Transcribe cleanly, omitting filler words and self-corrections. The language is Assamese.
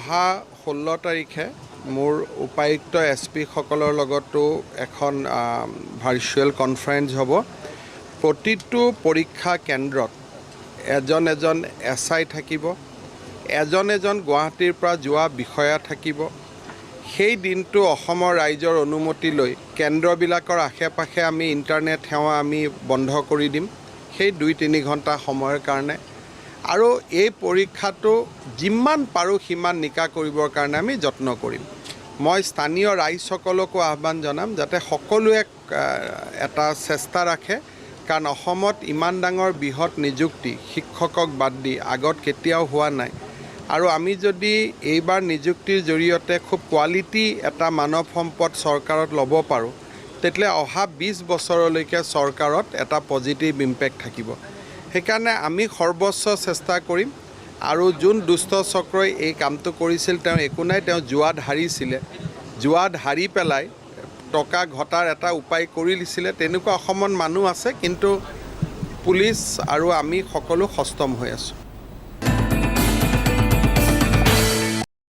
অহা 16 তাৰিখে মোৰ উপায়ুক্ত, এছ পিসকলৰ লগতো এখন ভাৰ্চুৱেল কনফাৰেঞ্চ হ'ব। প্ৰতিটো পৰীক্ষা কেন্দ্ৰত এজন এজন এছ I থাকিব, এজন এজন গুৱাহাটীৰ পৰা যোৱা বিষয়া থাকিব। সেই দিনটো অসমৰ ৰাইজৰ অনুমতি লৈ কেন্দ্ৰবিলাকৰ আশে পাশে আমি ইণ্টাৰনেট সেৱা আমি বন্ধ কৰি দিম সেই 2-3 ঘণ্টা সময়ৰ কাৰণে। আৰু এই পৰীক্ষাটো যিমান পাৰোঁ সিমান নিকা কৰিবৰ কাৰণে আমি যত্ন কৰিম। মই স্থানীয় ৰাইজসকলকো আহ্বান জনাম যাতে সকলোৱে এটা চেষ্টা ৰাখে, কাৰণ অসমত ইমান ডাঙৰ বৃহৎ নিযুক্তি শিক্ষকক বাদ দি আগত কেতিয়াও হোৱা নাই। আৰু আমি যদি এইবাৰ নিযুক্তিৰ জৰিয়তে খুব কোৱালিটি এটা মানৱ সম্পদ চৰকাৰত ল'ব পাৰোঁ, তেতিয়াহ'লে অহা 20 বছৰলৈকে চৰকাৰত এটা পজিটিভ ইম্পেক্ট থাকিব। সেইকাৰণে আমি সৰ্বোচ্চ চেষ্টা কৰিম। আৰু যোন দুষ্ট চক্ৰই এই কামটো কৰিছিল, তেওঁ একো নাই, তেওঁ জুৱাত হাৰিছিলে। জুৱাত হাৰি পেলাই টকা ঘটাৰ এটা উপায় কৰি দিছিলে। তেনেকুৱা অসমত মানুহ আছে, কিন্তু পুলিচ আৰু আমি সকলো সষ্টম হৈ আছোঁ।